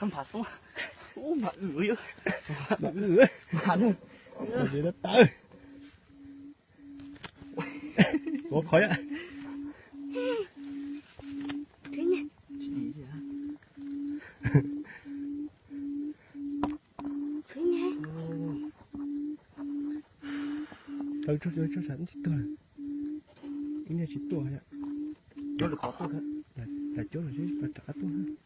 Npam tub, ub, npam wb, npam wb, npam wb, npam wb, tawv, ua qhov, tawv tsuag tsuag, tsis tuag, ib nyuag tsis tuaj, lam cuab los seb puas rov qab tuaj.